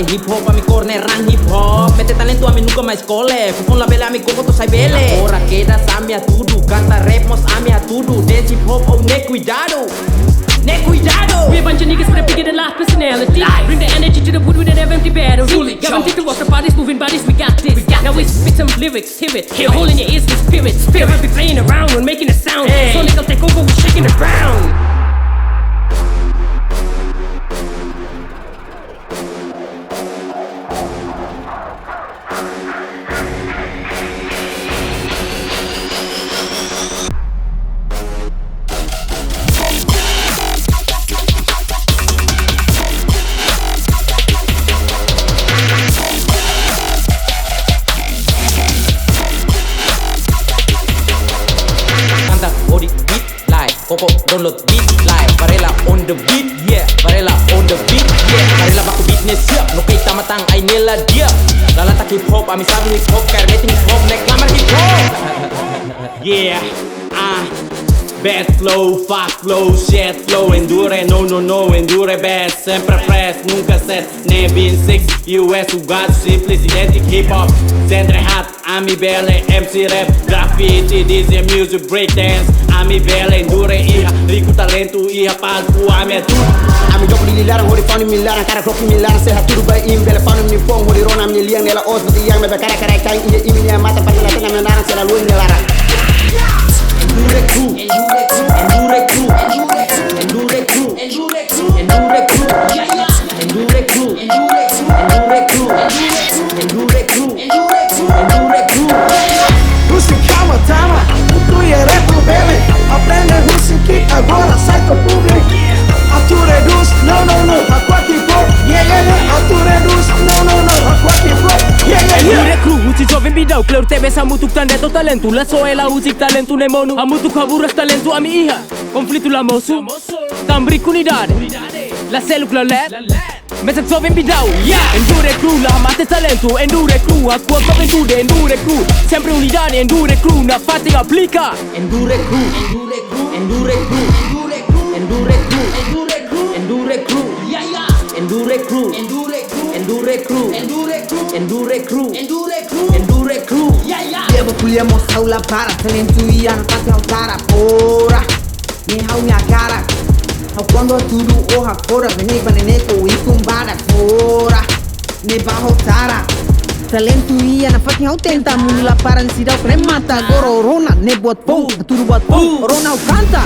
Like hip hop, ami corner rang hip hop. Mete talento, ami nunca mais cole. Fufon la bela, ami coco to sai bele. Agora queda amia tudo. Canta rap, mos amia tudo. Dance hip hop, oh ne cuidado. Ne cuidado. We a bunch of niggas with a bigger than life personality. Bring the energy to the wood with an empty battery. Fully Guaranteed to rock the bodies, moving bodies, we got this. Now we spit some lyrics, hear it. Hear hole in your ears with spirit. Spirit be playing around when making a sound. Hey. Sonic will take over, we're shaking the ground. Canta body beat live. Coco download beat live. Varela on the beat, yeah. Varela on the beat, yeah. Varela baku beatnya siap. No kay tamatang ay nila dia. Lalatak hip hop, ami sabi hip hop, karnetin hip hop, nek lamar hip hop. Yeah, ah. Bad flow, fast flow, shit flow. Endure, no, no, no, endure best. Sempre fresh, nunca set. Nevin 6, US, o gato simples, identic hip hop. Sempre hat, Ami Bele, MC rap, graffiti, DJ music, breakdance. Ami Bele, endure, iha, rico talento, iha, palco, ami é tudo. Ami jogo di lilaran, hori fauni milaran, cara rock milaran, seha tudo ba im bela fauni mi fong, hori rona mi liang nela os bati yang mebe cara cara kai iye imi nia mata pa nela tena menaran sela luin nelara. Endure crew, endure crew, endure crew, endure crew, endure crew, endure crew, endure crew, endure crew, endure crew. Russo calma, tama, tu e rap bele. Aprende russo que agora sai do público. Ature dus, no no no, aquatic flow, yeah yeah yeah. Ature dus, no no no, aquatic flow, yeah yeah yeah. Endure crew, uchi jovem bidau Kleur tebe sa mutuk tande to talentu La soela uzik talentu ne monu Amutuk haburas talentu ami iha Conflito la mosu Tambri kunidade La célula led Mesak jovem bidau, yeah. Endure crew, la mate talento. Endure crew, aqua juventude. Endure crew, sempre unidade. Endure crew, na fatiga aplica. Endure crew, endure crew, endure crew, endure crew, endure crew, endure crew, yeah yeah. Endure crew, endure crew, endure crew, endure crew, endure crew, endure crew, endure crew, yeah yeah. Llevo pulemos jaula para talento y anota cara pora Ne hau minha cara Hau quando tudo orra fora Vene banene ko ikumbara fora Ne barro tara Talento ia na fucking hau tenta Mundo lá para nesse dau cremata Goro rona ne buat pong Tudo buat pong Rona canta.